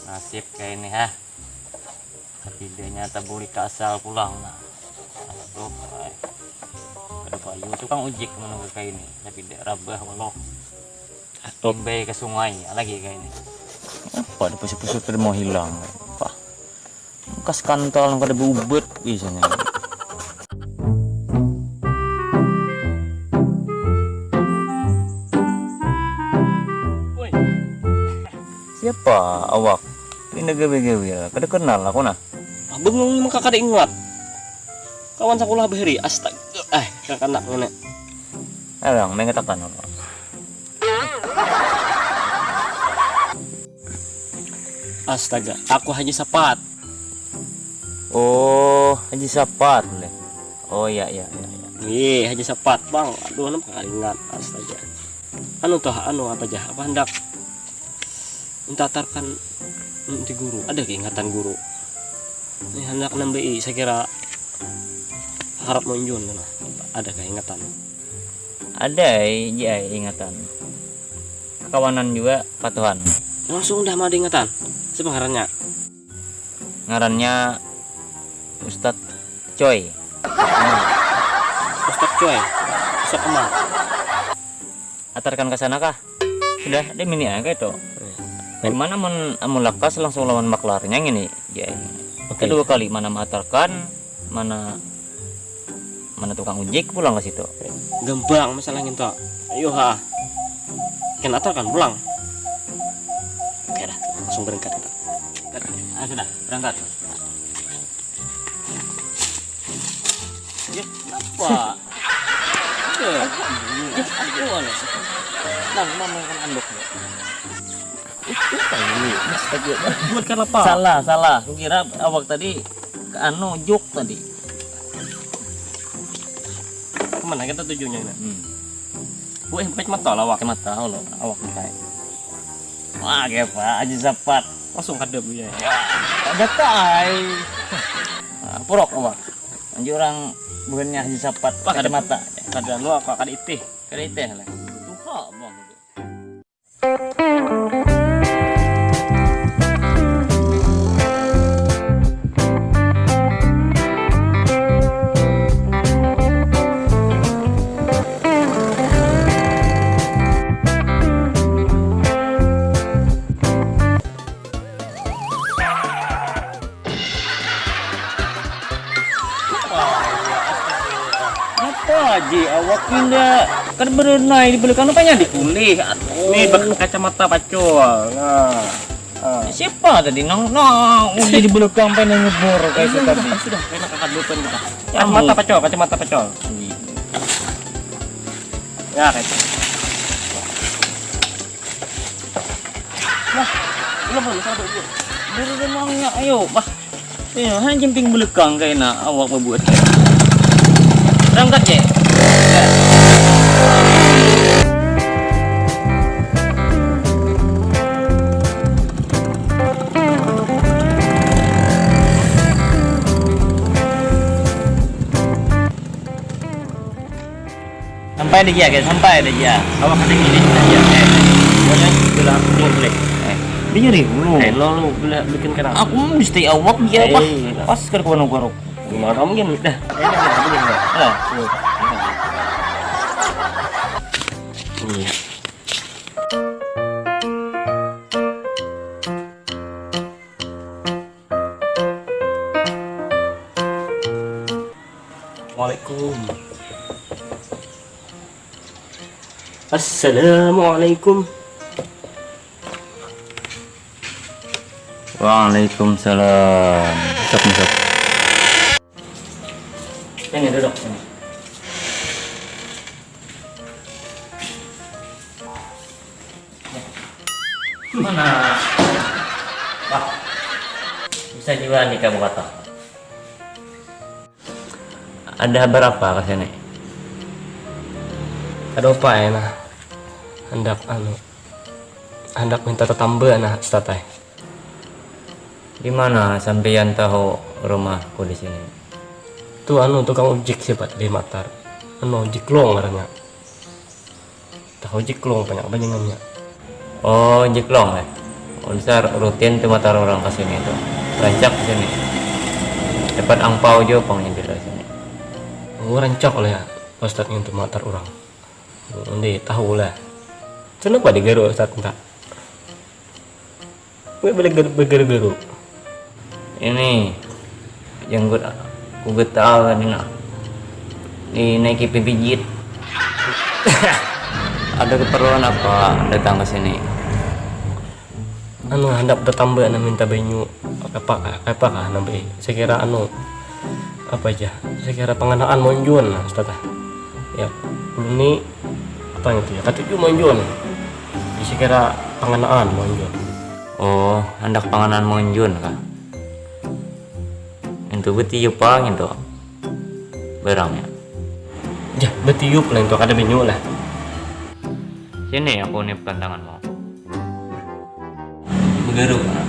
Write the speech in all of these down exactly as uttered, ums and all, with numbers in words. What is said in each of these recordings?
Nasib kayak ini ha. Sapidanya tabulik ka asal pulang nah. Aduh, ai. Kada payu tukang ujik menunggu kayak ini. Sapida rabah walau. Atau imbai ke sungai ya, lagi kayak ini. Apa ada pusut-pusut kada mau hilang. Apa? Bekas kantal yang kada berubat biasanya. Siapa awak? Pindah gawe-gawe ya. Kada kenal aku nah. Ah, bengong maka kada ingat. Kawan sekolah bahari, astaga. Eh, kakanak ngene. Alang, mengatakan apa? Astaga, aku Haji Sapat. Oh, Haji Sapat leh. Oh iya iya iya. Iya. Iya, Haji Sapat, Bang. Aduh, kenapa kada ingat? Astaga. Anu tuh, anu apa jah? Apa hendak minta atarkan, mm, di guru? Ada keingatan guru? Ini hendak nambai, saya kira harap munjun lah. Ada keingatan? Ada ai, ji ai ingatan. Kakawanan juga patuhan. Langsung dah mau diingatan. Siapa ngarannya? Ngarannya Ustadz Coy. Ustadz Coy. Ustadz Amal. Atarkan ke sana kah? Sudah, dia mini aja itu. Gimana mun amun lakas langsung lawan maklarnya ngini, Jai. Oke. Kedua kali mana maatarkan, mana mana tukang ujik pulang ke situ. Gampang masalahnya tuh. Ayo ha. Kan atarkan pulang. Oke dah, langsung berangkat kita. Ah, sudah, berangkat. Ya, kenapa? Udah. Ya, aku anu. Nang, mama kan anduk. Itu tadi, astaga. Buat kenapa? Salah, salah. Kukira awak tadi ke anu, juk tadi. Kemana kita tujuannya ini? Hmm. Wih, kacamata lah, awak. Kacamata, lo, awak muka. Wah, kayak apa? Haji Sapat. Langsung kadep ya. Ya, ada tai. Nah, purok awak. Anjir orang bukannya Haji Sapat, wah, kada kacamata. Kada lu, aku kada itih. Kada itih lah. Tuha, Bang. Apa Haji, awak pindah? Kan berenai di belakang, apanya dipulih? Aduh. Nih, bak-, kacamata pacul. Nah. Ah. Siapa tadi nang, nang udah di belakang pengen ngebor kayak itu tadi. Sudah, sudah, kena kakak dulu kita. Ya, kacamata pacul, kacamata pacul. Ya, kayak itu. Nah, belum, belum, sabar, belum. Buru, buru, maunya, ayo, bah. Iya, hanya jemping belekang kayak nak awak berbuat. Berangkat, Cek. Sampai dah, Jia, guys, sampai dah, Jia. Awak kata gini, Jia. Eh, pokoknya bila aku boleh. Eh, dia nyari dulu. Eh, lo, lo bila bikin kenal. Aku mesti awak, Jia, apa? Eh, pas ke kawan aku. Lima tahun gini dah. Eh, dah, dah, dah, dah. Dah. Iya. Waalaikum. Assalamualaikum. Waalaikumsalam. Masuk, masuk. Sini duduk sini. Mana? Wah, bisa juga nikah buka. Ada berapa ke sini? Ada apa ya, nah? Hendak anu, hendak minta tetamba, nah, Ustaz, eh. Di mana sampeyan tahu rumahku di sini? Tu anu, tukang ujik sih, Pak, di Matar. Anu, jiklung ngarannya. Tahu jiklung, banyak apa jengannya? Oh, jiklung ya. Bisa rutin tuh matar orang ke sini tuh. Rancak ke sini. Dapat angpau juga pang nyambil dari sini. Oh, rancak lah ya, Ustaz nyentuh matar orang. Nanti tahu lah. Kenapa digaru Ustaz entah? Gue boleh ger- bergeru-geru. Ini jenggot aku getal tadi nak dinaiki pipijit. Ada keperluan apa datang ke sini? Anu, handap tetamba nak minta banyu. Apa apa kah nambai? Sekira anu apa aja? Sekira pengenaan monjun, Ustaz. Ya, ulun ni apa itu ya? Katuju monjun. Sekira pengenaan monjun. Oh, handak pengenaan monjun kah? Itu betiup pang itu barangnya. Jah, betiup lah itu, kada banyu lah. Sini aku niupkan tanganmu. Begaru, nah.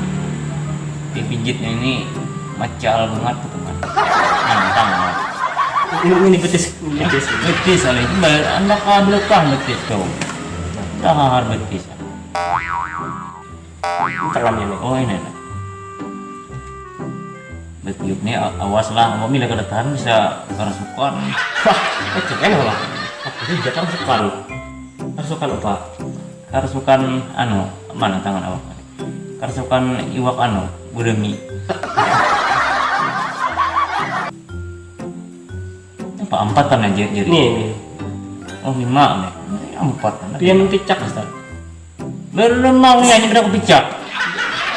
Dipijitnya ini macal banget tuh, teman. Nantang, nah. Ini, ini betis, ini betis. Betis, alih. Ba- Anak ka belakang betis tuh. Dah, hahar betis. Tekan ini. Oh, ini, nah. Betiup nih, a- awas lah. Mau bila kada tahan bisa karasukan. Wah, eh, cek aja lah. Aku juga karasukan. Karasukan apa? Karasukan, anu, mana tangan awak tadi? Karasukan iwak, anu, gurami. Apa ampatan aja jadi? Nih, nih. Oh, lima nih. Ini ampatan. Pian picak, Ustaz. Belum mau ya, ini udah kepicak.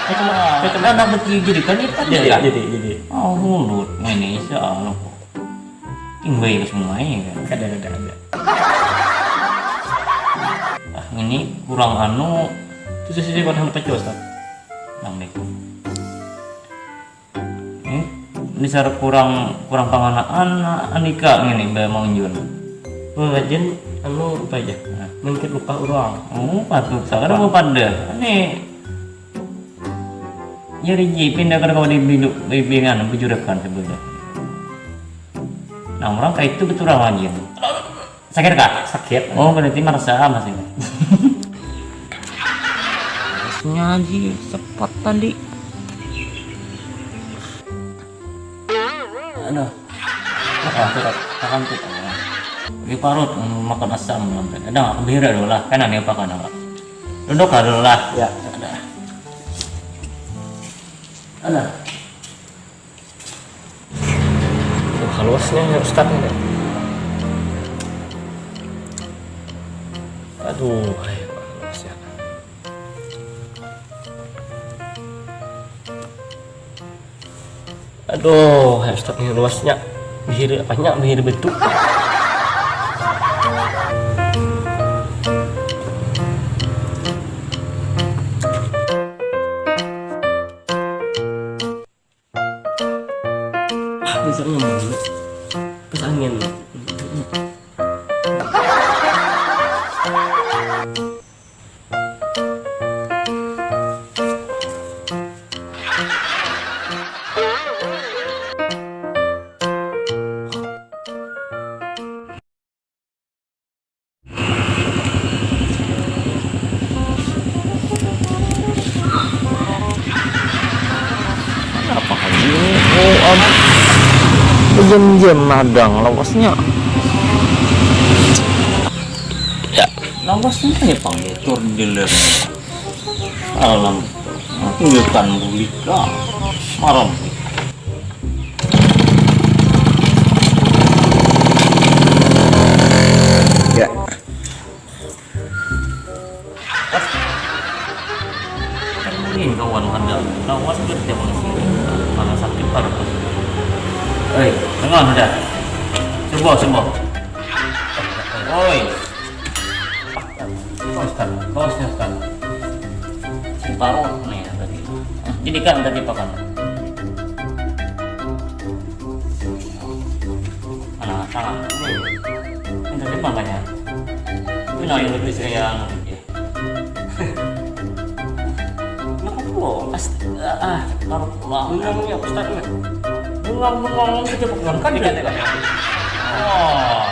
Kacamata, kacamata. Anak betul jadi kan itu ada Jadi, lah. jadi, jadi. Oh, mulut. Nah, ini insya Allah. Tinggal ke semua ini kan. Kada, kada, kada. Ah, ini kurang anu. Itu sisi warna apa, Ustaz? Nang deh. Hmm? Misal kurang, kurang panganaan, anika ngini ba maunjun. Mengajin anu apa aja? Nah. Mengikit luka urang. Oh, patut. Sabar mau pada. Ini nyari ji pindah ke kau di bidu, di bingan bujurakan sebelah. Nah, orang kayak itu betul orang lagi. Sakit kah? Sakit. Oh, berarti merasa masih. Harusnya aja cepat tadi. Aduh. Apa tuh? Makan tuh. Di parut, mm, makan asam. Ada nggak kebira dulu lah. Kan aneh apa kan apa? Duduk lah dulu lah. Ya. Ada. Ada. Aduh, halusnya ya, Ustaz, ini. Aduh, hai, halusnya. Aduh, hai, Ustaz, ini luasnya. Bihir apanya? Bihir betul. Ah, bisa ngomong dulu. Pas angin. Apa lagi ini? Oh, am. Jam-jam madang lawasnya. Ya. Lawasnya ya pang ya tur di dalam. Alam. Tinggalkan bulika. Maram. Ya. Kan mungkin kawan anda lawas kerja manusia. Malah sakit parah. Hei, dengar sudah. Sembuh, sembuh. Oi. Kau Ustaz, kau Ustaz. Si parut nih tadi. Jadi kan tadi pakan. Mana salah? Ini tadi makanya. Ini yang lebih saya anu, ya. Kenapa tuh? Astaga, ah, parut pulang. Bengong ya, Ustaz, ya? Bengong, bengong, kita bengong kan, kan, ya? Oh.